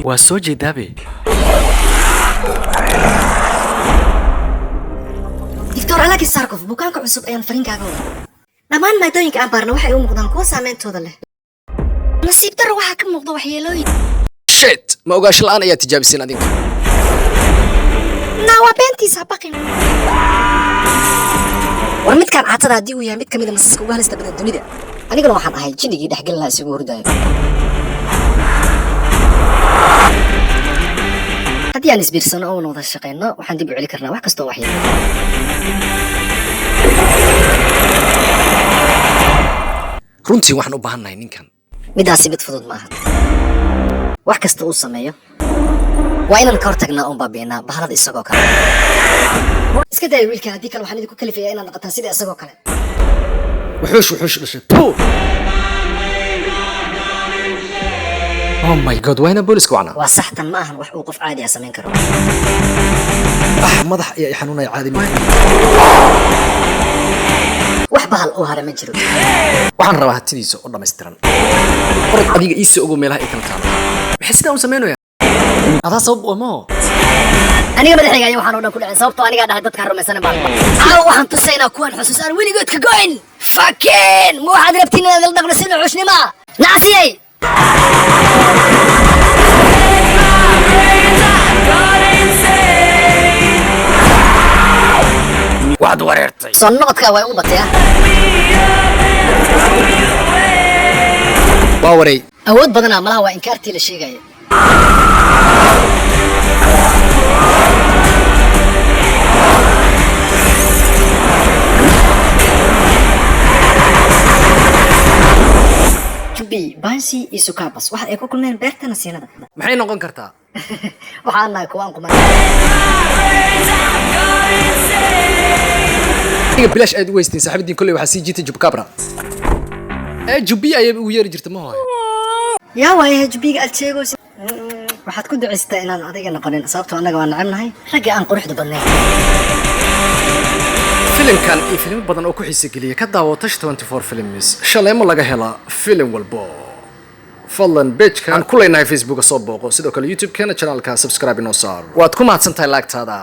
Waa soo jeedaabe. Doctor Alakis Sarkov, bukaanka cusub ayaan fariinkaaga wada. Dhammaan maadooyinka aan baarna waxay u muuqdaan kuwo saameyntooda leh. Nasiib darro, waxaa ka muuqda waxyeelooyin. Shit, ma ogaansho la'aan ayaa tijaabiseen adinka? Naa, waa beentiisa, baqin. War midkaan caatada haddii uu yahay mid ka mid a masaska ugu halista badan dunida, aniguna waxaan ahay jinnigii dhexgelin lahaa isagoo hurdaayo. Haddii aan isbiirsano oo wada shaqeyno, waxaan dib u celi karnaa wax kastoo waxyeelo. Runtii waxaan u baahannahay ninkan. Midaasi mid fudud maaha. Wax kasta uu sameeyo waa inaan ka hortagnaa oon baabi'inaa bahalada isagoo kale. Iska daaya wiilkan, haddii kale waxaan idinku kalifayaa inaad noqotaan sida isagoo kale. Wuxuush wuxuush dhashay. Puh! Oh my God, waa inaan booliska wacnaa. Waa sax, tan ma ahan wax uu qof caadi ah samayn karo. Ah, madax ayaa i xanuunaya, caadi ma. Wax bahal oo hara ma jiro. Waxaan rabaa hatidiisa oo dhammaystiran. Orod adiga, ii soo ogow meelaha ay kala taalo. Maxay sidaa u samaynayaan? Adaa sabab u amaho. Aniga madaxayga ayaa waxaan oo dhan ku dhaceen, sababtoo anigaa dhahay dadka rumaysanin baan. Caawa waxaan tusaynaa kuwan xusuus aan weligood ka go'in. Fucking, ma waxaad rabtiin inaad la dhaqno si nuxushnimo nacasiyey? Waad wareertay. Soo noqodka way u batay ah. Waa wareey. Awood badanaa malaha, waa inkaartii la sheegaya. Jubi, Bansi iyo Sukabas waxa ay ku kulmeen beerta nasiinada. Maxay noqon kartaa? Waxaan nahay kuwa aan quman. Adiga bilaash aad u weystiin saaxiibadiin. Kolley waxaa sii jiitay Jubkabra ee Jubi ayay ugu yeeri jirta, ma hooyo? Yaa waayahay Jubiga aad sheegayso? Waxaad ku ducaystaa inaan adiga noqonin, sababtoo annaga waa necebnahay ragga aan quruxda badnayn. Filimkan iyo filimo badan oo ku xiisa geliya ka daawo Tash 24 Films. Shaleemo laga helaa filim walbo. Fadlan page-ka aan ku leenahay Facebooka soo booqo, sidoo kale YouTube-keena channelka subscribe inoo saar. Waad ku mahadsan tahay laagtaada.